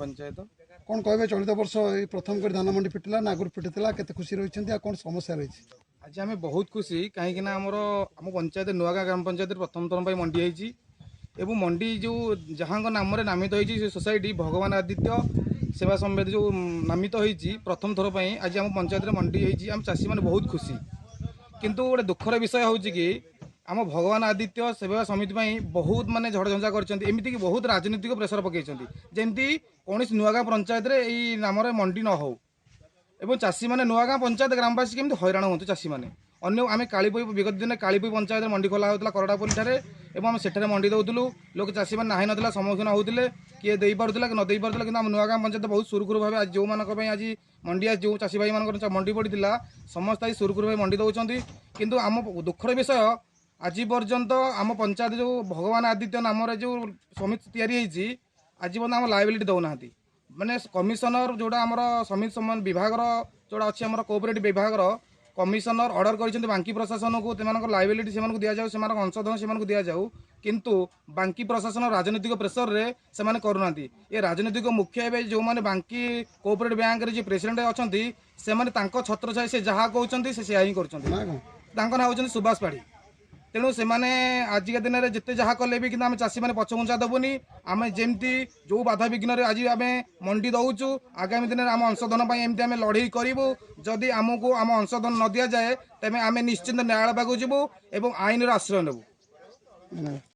ପଞ୍ଚାୟତ। କ'ଣ କହିବେ, ଚଳିତ ବର୍ଷ ଏଇ ପ୍ରଥମ କରି ଧାନ ମଣ୍ଡି ଫିଟିଲା ନା ଆଗରୁ ଫିଟିଥିଲା? କେତେ ଖୁସି ରହିଛନ୍ତି ଆଉ କ'ଣ ସମସ୍ୟା ରହିଛି? ଆଜି ଆମେ ବହୁତ ଖୁସି, କାହିଁକିନା ଆମର ଆମ ପଞ୍ଚାୟତ ନୂଆଗାଁ ଗ୍ରାମ ପଞ୍ଚାୟତରେ ପ୍ରଥମ ଥର ପାଇଁ ମଣ୍ଡି ହେଇଛି ଏବଂ ମଣ୍ଡି ଯେଉଁ ଯାହାଙ୍କ ନାମରେ ନାମିତ ହେଇଛି, ସେ ସୋସାଇଟି ଭଗବାନ ଆଦିତ୍ୟ ସେବା ସମ୍ବେଦ ଯେଉଁ ନାମିତ ହେଇଛି, ପ୍ରଥମ ଥର ପାଇଁ ଆଜି ଆମ ପଞ୍ଚାୟତରେ ମଣ୍ଡି ହେଇଛି। ଆମ ଚାଷୀମାନେ ବହୁତ ଖୁସି। କିନ୍ତୁ ଗୋଟେ ଦୁଃଖର ବିଷୟ ହେଉଛି କି ଆମ ଭଗବାନ ଆଦିତ୍ୟ ସେବା ସମିତି ପାଇଁ ବହୁତ ମାନେ ଝଡ଼ଝଞ୍ଜା କରିଛନ୍ତି, ଏମିତିକି ବହୁତ ରାଜନୈତିକ ପ୍ରେସର ପକାଇଛନ୍ତି, ଯେମିତି କୌଣସି ନୂଆଗାଁ ପଞ୍ଚାୟତରେ ଏଇ ନାମରେ ମଣ୍ଡି ନ ହେଉ ଏବଂ ଚାଷୀମାନେ, ନୂଆଗାଁ ପଞ୍ଚାୟତ ଗ୍ରାମବାସୀ କେମିତି ହଇରାଣ ହୁଅନ୍ତୁ ଚାଷୀମାନେ। ଅନ୍ୟ ଆମେ କାଳିପୋଇ, ବିଗତ ଦିନରେ କାଳିପୋଇ ପଞ୍ଚାୟତରେ ମଣ୍ଡି ଖୋଲା ହେଉଥିଲା କରଡ଼ାପଲ୍ଲୀ ଠାରେ ଏବଂ ଆମେ ସେଠାରେ ମଣ୍ଡି ଦେଉଥିଲୁ। ଲୋକ ଚାଷୀମାନେ ନାହିଁ ନଥିଲା ସମ୍ମୁଖୀନ ହେଉଥିଲେ, କିଏ ଦେଇପାରୁଥିଲା କି ନ ଦେଇପାରୁଥିଲା। କିନ୍ତୁ ଆମ ନୂଆଗାଁ ପଞ୍ଚାୟତ ବହୁତ ସୁରୁଖୁରୁ ଭାବେ ଆଜି ଯେଉଁମାନଙ୍କ ପାଇଁ ଆଜି ମଣ୍ଡି, ଆଜି ଯେଉଁ ଚାଷୀ ଭାଇମାନଙ୍କର ମଣ୍ଡି ପଡ଼ିଥିଲା, ସମସ୍ତେ ଆଜି ସୁରୁଖୁରୁ ଭାବେ ମଣ୍ଡି ଦେଉଛନ୍ତି। କିନ୍ତୁ ଆମ ଦୁଃଖର ବିଷୟ, ଆଜି ପର୍ଯ୍ୟନ୍ତ ଆମ ପଞ୍ଚାୟତ ଯେଉଁ ଭଗବାନ ଆଦିତ୍ୟ ନାମରେ ଯେଉଁ ସମିତି ତିଆରି ହେଇଛି, ଆଜି ପର୍ଯ୍ୟନ୍ତ ଆମ ଲାଇବିଲିଟି ଦେଉନାହାନ୍ତି। ମାନେ କମିଶନର ଯେଉଁଟା ଆମର ସମିତି ସମାନ ବିଭାଗର ଯେଉଁଟା ଅଛି, ଆମର କୋଅପରେଟିଭ ବିଭାଗର କମିଶନର ଅର୍ଡ଼ର କରିଛନ୍ତି ବାଙ୍କି ପ୍ରଶାସନକୁ, ସେମାନଙ୍କ ଲାଇବିଲିଟି ସେମାନଙ୍କୁ ଦିଆଯାଉ, ସେମାନଙ୍କ ଅଂଶଧନ ସେମାନଙ୍କୁ ଦିଆଯାଉ। କିନ୍ତୁ ବାଙ୍କି ପ୍ରଶାସନ ରାଜନୈତିକ ପ୍ରେସରରେ ସେମାନେ କରୁନାହାନ୍ତି। ଏ ରାଜନୈତିକ ମୁଖ୍ୟ ଏବେ ଯେଉଁମାନେ ବାଙ୍କି କୋଅପରେଟିଭ ବ୍ୟାଙ୍କରେ ଯିଏ ପ୍ରେସିଡେଣ୍ଟ ଅଛନ୍ତି, ସେମାନେ ତାଙ୍କ ଛତ୍ରଛାୟା, ସେ ଯାହା କହୁଛନ୍ତି ସେ ସେୟା ହିଁ କରୁଛନ୍ତି। ନା କ'ଣ? ତାଙ୍କ ନାଁ ହେଉଛନ୍ତି ସୁଭାଷ ପାଢ଼ୀ। ତେଣୁ ସେମାନେ ଆଜିକା ଦିନରେ ଯେତେ ଯାହା କଲେ ବି କିନ୍ତୁ ଆମେ ଚାଷୀମାନେ ପଛଘୁଞ୍ଚା ଦେବୁନି। ଆମେ ଯେମିତି ଯେଉଁ ବାଧାବିଘ୍ନରେ ଆଜି ଆମେ ମଣ୍ଡି ଦେଉଛୁ, ଆଗାମୀ ଦିନରେ ଆମ ଅଂଶଧନ ପାଇଁ ଏମିତି ଆମେ ଲଢ଼େଇ କରିବୁ। ଯଦି ଆମକୁ ଆମ ଅଂଶଧନ ନ ଦିଆଯାଏ, ତେବେ ଆମେ ନିଶ୍ଚିନ୍ତ ନ୍ୟାୟାଳୟ ପାଖକୁ ଯିବୁ ଏବଂ ଆଇନର ଆଶ୍ରୟ ନେବୁ। ଧନ୍ୟବାଦ।